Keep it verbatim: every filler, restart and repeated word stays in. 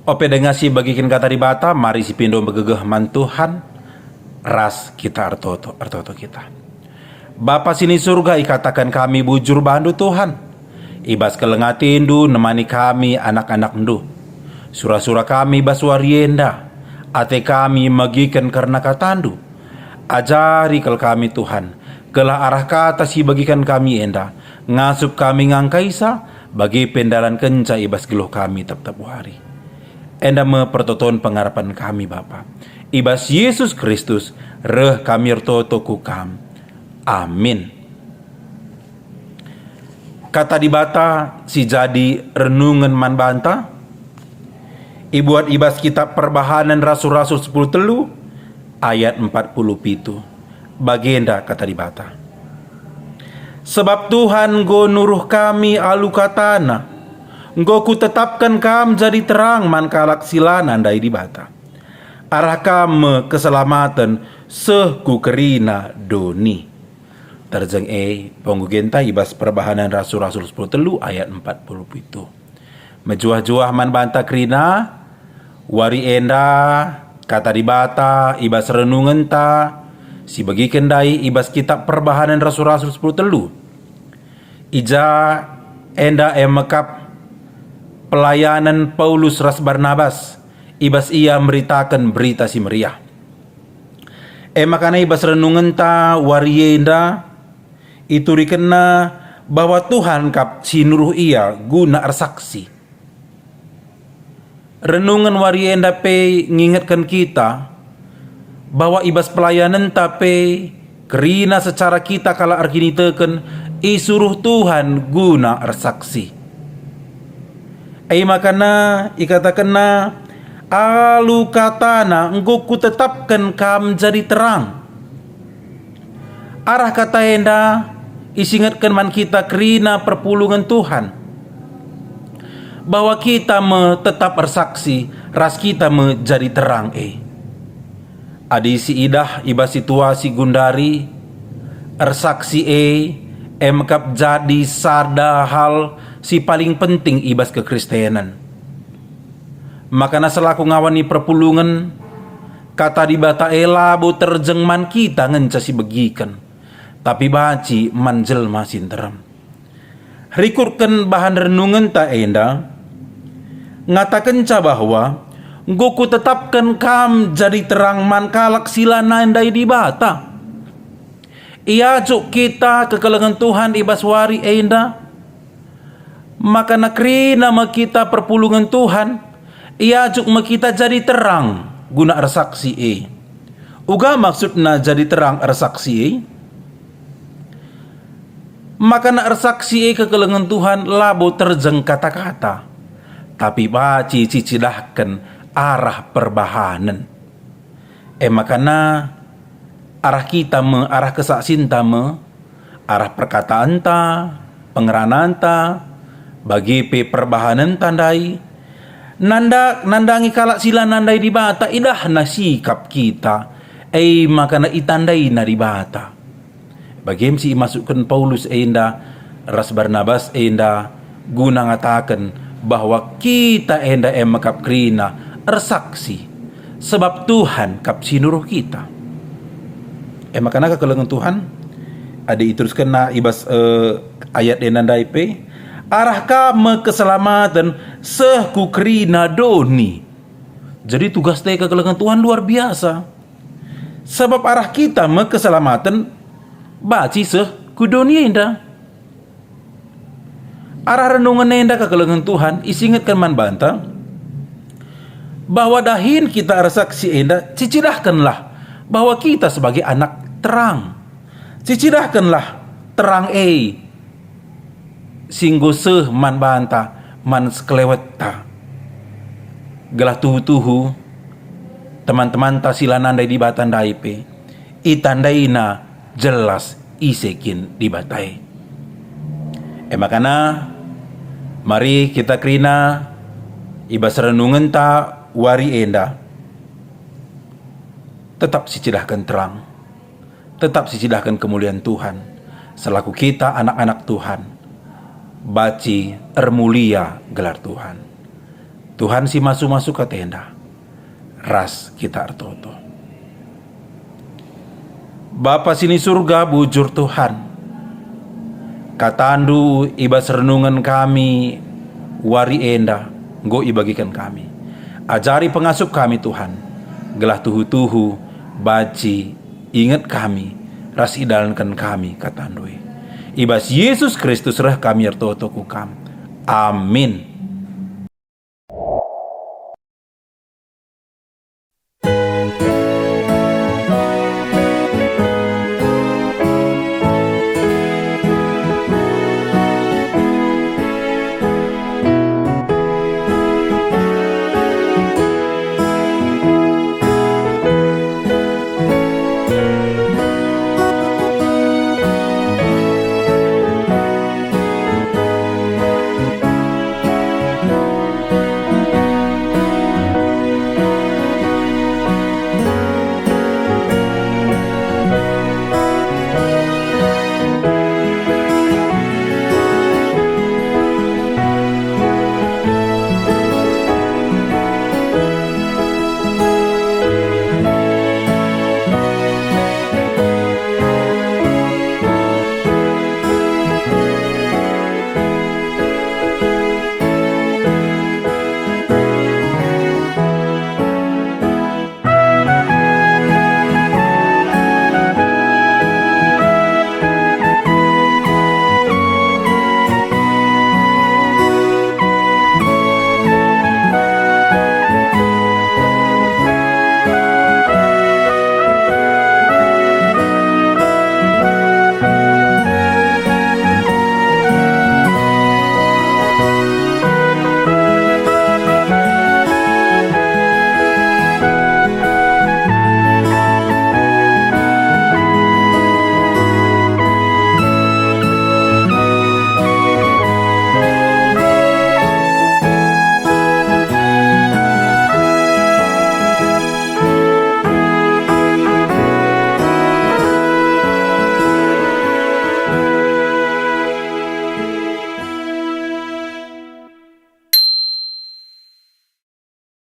Ope denga sibagiken Kata Dibata, mari sipindo megegeh man Tuhan, ras kita ertoto, ertoto kita. Bapa si ni Surga, ikataken kami bujur bandu, Tuhan. I bas keleng atendu nemani kami, anak-anakndu. Sura-sura kami bas wari enda, ate kami megiken kerna katandu. Ajari kal kami, Tuhan, gelah arah kata si ibagiken kami enda ngasup kami ngangkaisa, bage pe ndalankenca i bas geluh kami tep-tep wari. Enda me pertoton pengarapen kami, Bapa. I bas Jesus Kristus reh kami ertoto ku Kam. Amin. Kata Dibata si jadi renungen man banta ibuat i bas Kitap Perbahanen Rasul-Rasul sepuluh telu ayat empat puluh pitu. Bagenda Kata Dibata, "Sebab Tuhan enggo nuruh kami alu kataNa, enggo kutetapken kam jadi terang man kalak si la nandai Dibata. Arah kam me keselamaten seh ku kerina doni." Terjeng e, penggugenta i bas Perbahanen Rasul-Rasul sepuluh telu ayat empat puluh pitu. Mejuah-juah man banta kerina, wari enda, Kata Dibata i bas renungenta, si begiken ndai i bas Kitap Perbahanen Rasul-Rasul sepuluh telu. I ja enda e mekap pelayanen Paulus ras Barnabas, i bas ia meritaken Berita Si Meriah. E maka i bas renungenta wari enda, iturikenna bahwa Tuhan kap si nuruh ia guna ersaksi. Renungen wari enda pe ngingetken kita bahwa i bas pelayanenta pe kerina secara kita kalak erkiniteken isuruh Tuhan guna ersaksi. E maka ikatakenna, "Alu kataNa enggo kutetapken kam jadi terang." Arah kata enda isingetken man kita kerina perpulungen Tuhan, bahwa kita me tetap ersaksi ras kita me jadi terang e. Adi siidah i bas situasi gundari, ersaksi e, e mekap jadi sada hal si paling penting i bas kekristenen. Makana selaku ngawan ni perpulungen, Kata Dibata e labo terjeng man kita ngenca si begiken, tapi banci man jelma si nterem. Rikutken bahan renungenta enda, ngatakenca bahwa, "Enggo kutetapken kam jadi terang man kalak si la nandai Dibata." Iajuk kita kekelengen Tuhan i bas wari enda, maka kerina me kita perpulungen Tuhan, iajuk me kita jadi terang guna ersaksi e. Uga maksudna jadi terang ersaksi e? Maka ersaksi e kekelengen Tuhan labo terjeng kata-kata, tapi banci cicidahken arah perbahanen. E maka arah kita me, arah kesaksinta me, arah perkataanta, pengerananta, bage pe perbahanenta ndai, nanda-, nandangi kalak si la nandai Dibata, idahna sikap kita, e maka itandaina Dibata. Bage me si imaksudken Paulus enda ras Barnabas enda guna ngataken bahwa kita enda e mekap kerina ersaksi, sebab Tuhan kap si nuruh kita. E maka kekelengen Tuhan, adi iteruskenna i bas, eh, ayat enda ndai pe, "Arah kam me keselamaten seh ku kerina doni." Jadi tugas e kekelengen Tuhan luar biasa. Sabap arah kita me keselamaten banci seh ku doni enda. Arah renungen enda kekelengen Tuhan isingetken man banta bahwa dahin kita ersaksi enda, cicidahkenlah bahwa kita sebagai anak terang. Cicidahkenlah terang e si enggo seh man banta, man sekelewetta. Gelah tuhu-tuhu teman-temanta si la nandai Dibata ndai pe itandaina jelas ise kin Dibata e. E maka, mari kita kerina i bas renungenta wari enda tetap sicidahken terang. Tetap sicidahken kemulian Tuhan, selaku kita anak-anak Tuhan, banci ermulia gelar Tuhan. Tuhan si masu-masu kata enda ras kita ertoto. Bapa si ni Surga, bujur Tuhan, kataNdu i bas renungen kami wari enda enggo ibagiken kami. Ajari pengasup kami, Tuhan, gelah tuhu-tuhu banci inget kami ras idalanken kami kataNdu e. I bas Yesus Kristus reh kami ertoto ku Kam. Amin.